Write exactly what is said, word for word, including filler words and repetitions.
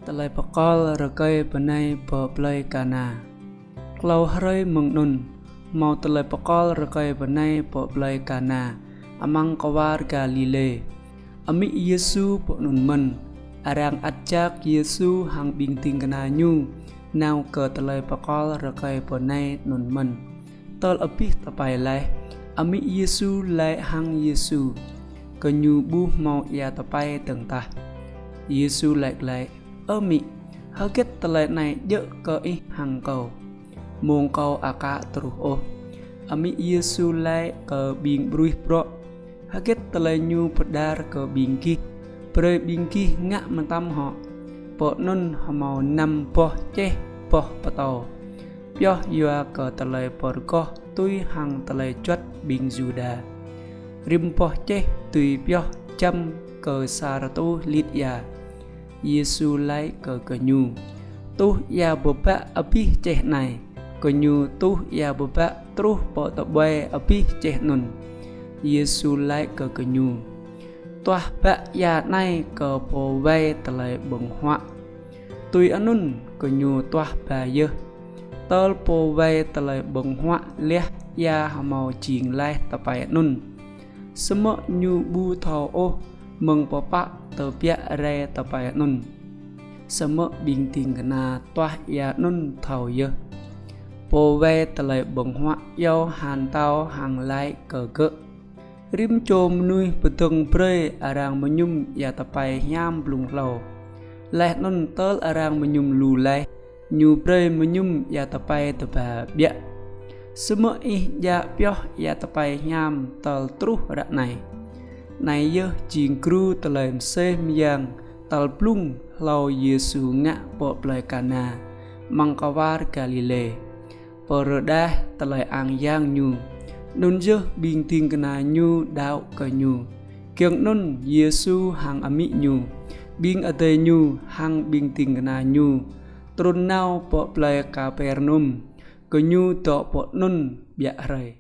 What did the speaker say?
Tơlơi pơkŏl rơkơi bơnai pơ plơi Kana. Klâo hrơi mơ̆ng anŭn, hmâo tơlơi pơkŏl rơkơi bơnai pơ plơi Kana, amăng kwar Galilê. Amĭ Yêsu pơ anŭn mơ̆n. Arăng ăt jak Yêsu hăng ƀing ding kơna Ñu nao kơ tơlơi pơkŏl rơkơi bơnai anŭn mơ̆n. Tơl abih tơpai laih, amĭ Yêsu laĭ hăng Yêsu: Gơñu ƀu hmâo ia tơpai dơ̆ng tah. Yêsu laĭ glaĭ: Ơ mĭ, hơget tơlơi anai djơ̆ kơ ih hăng kâo? Mông kâo aka truh ôh. Amĭ Yêsu laĭ kơ ƀing ƀruih brŏ: Hơget tơlơi Ñu pơđar kơ ƀing gih, brơi ƀing gih ngă mơtam hŏ. Pơ anŭn hmâo năm boh čeh boh pơtâo, pioh yua kơ tơlơi pơrơgoh tui hăng tơlơi juăt ƀing Yuđa. Rĭm boh čeh dưi pioh čăm kơ sa rơtuh lit ia. Yêsu laĭ kơ gơñu: Tuh ia bơbă abih čeh anai. Gơñu tuh ia bơbă truh pơ tơƀuai abih čeh anŭn. Yêsu laĭ kơ gơñu: Tuah bă ia anai kơ pô wai tơlơi ƀơ̆ng huă. Tui anŭn gơñu tuah ba yơh. Tơl pô wai tơlơi ƀơ̆ng huă liah ia hmâo jing laih tơpai anŭn, samơ̆ ñu ƀu thâo ôh mơ̆ng pơpă tơbiă rai tơpai anŭn. Samơ̆ ƀing ding kơna tuah ia anŭn thâo yơh. Pô wai tơlơi ƀơ̆ng huă iâu han tao hăng laĭ kơ gơ̆: Rĭm čô mơnuih pơdơ̆ng brơi arăng mơñum ia tơpai hiam blung hlâo. Laih anŭn tơl arăng mơñum lu laih, ñu brơi mơñum ia tơpai tơba ƀiă. Samơ̆ ih djă pioh ia tơpai hiam tơl truh ră anai. Anai yơh jing gru tơlơi mơsêh mơyang tal blung hlâo Yêsu ngă pơ plơi Kana, amăng kwar Galilê, pơrơđah tơlơi ang yang Ñu. Anŭn yơh ƀing ding kơna Ñu đaŏ kơ Ñu. Giŏng anŭn Yêsu hăng amĭ Ñu, ƀing adơi Ñu hăng ƀing ding kơna Ñu trŭn nao pơ plơi Kapernum. Gơñu dŏ pơ anŭn ƀiă hrơi.